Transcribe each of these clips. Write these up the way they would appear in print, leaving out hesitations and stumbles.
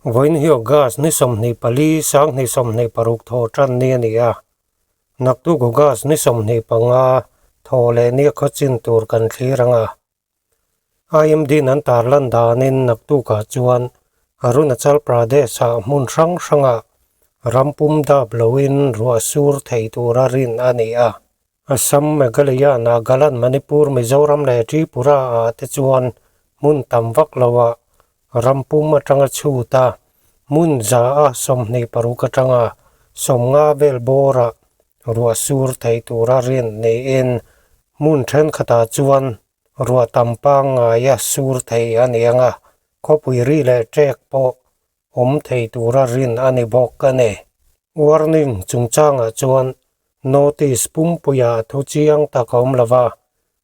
Vawiin hi August ni 24 2026 thaw tan ni a ni a. Naktuk August ni 25 thaw leh nia khawchin tur kan thlir ang a. IMD-in an tarlan danin naktukah chuan Arunachal Pradesh-ah hmun hrang hrangah ram pum dap loin ruah sur thei tura rin a ni a. Assam, Meghalaya, Nagaland, Manipur, Mizoram leh Tripura-ah te chuan hmun tam vak loah ram pum atanga chhut a, hmun 126 atanga 50 vel bawrah ruah sur thei tura rin niin hmun thenkhatah chuan ruah tam pangngaia sur thei a ni ang a, khawpui ri leh ṭek pawh awm thei tura rin a ni bawk a ni. Warning chungchangah chuan notice pumpuia thu chiang tak a awm lo va,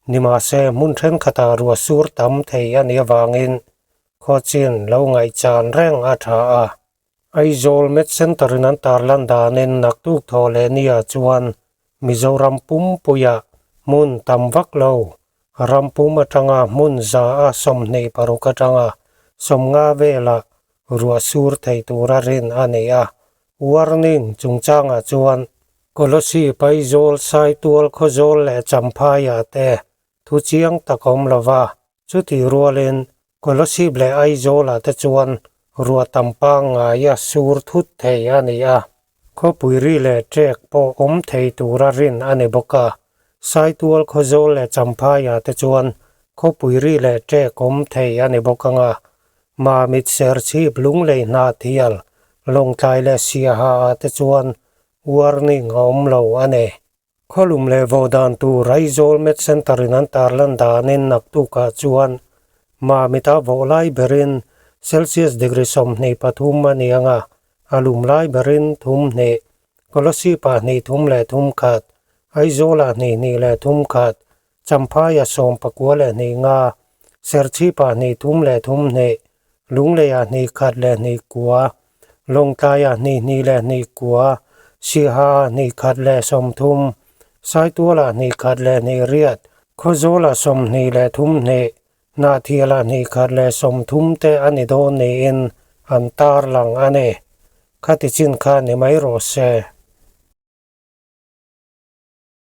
nimahse hmun thenkhatah ruah sur tam thei a nih avangin khawchin lo ngaihchan reng a tha a. Aizawl Med Centre in an tarlan danin naktuk thaw leh nia chuan Mizoram pumpuia hmun tam vak lo, ram pum atanga hmun 126 atanga 50 velah ruah sur thei tura rin a ni a. Warning chungchangah chuan Kolasib, Aizawl, Saitual, Khawzawl leh Champhaiah te thu chiang tak a awm lo va, chutih rualin Kolasib leh Aizawlah te chuan ruah tam pangngaia sur thut thei a ni a, khawpui ri leh ṭek pawh awm thei tura rin a ni bawk a. Saitual, Khawzawl leh Champhaiah te chuan khawpui ri leh ṭek awm thei a ni bawk ang a, Mamit Serchhip Lunglei Hnahthial, Lawngtlai leh Siaha ah te chuan warning a awm lo a ni. Khawlum leh vo dan tur Aizawl Med Centre in an tarlan danin naktukah chuan Mamit-a vawh lai berin Celsius degree 23 a ni ang a, a lum lai berin 32, Kolasib-ah 23.3, Aizawl-ah 22.31, Champhai-ah 95.25, Serchhip-ah 33.32, Lungleiah 21.29, Lawngtlaiah 22.29, Siaha-ah 21.30, Saitualah 21.28, Khawzawlah 23.2, Hnahthialah 21.30 te a ni dawn niin an tarlang a ni. Khati chin kha ni mai rawh se.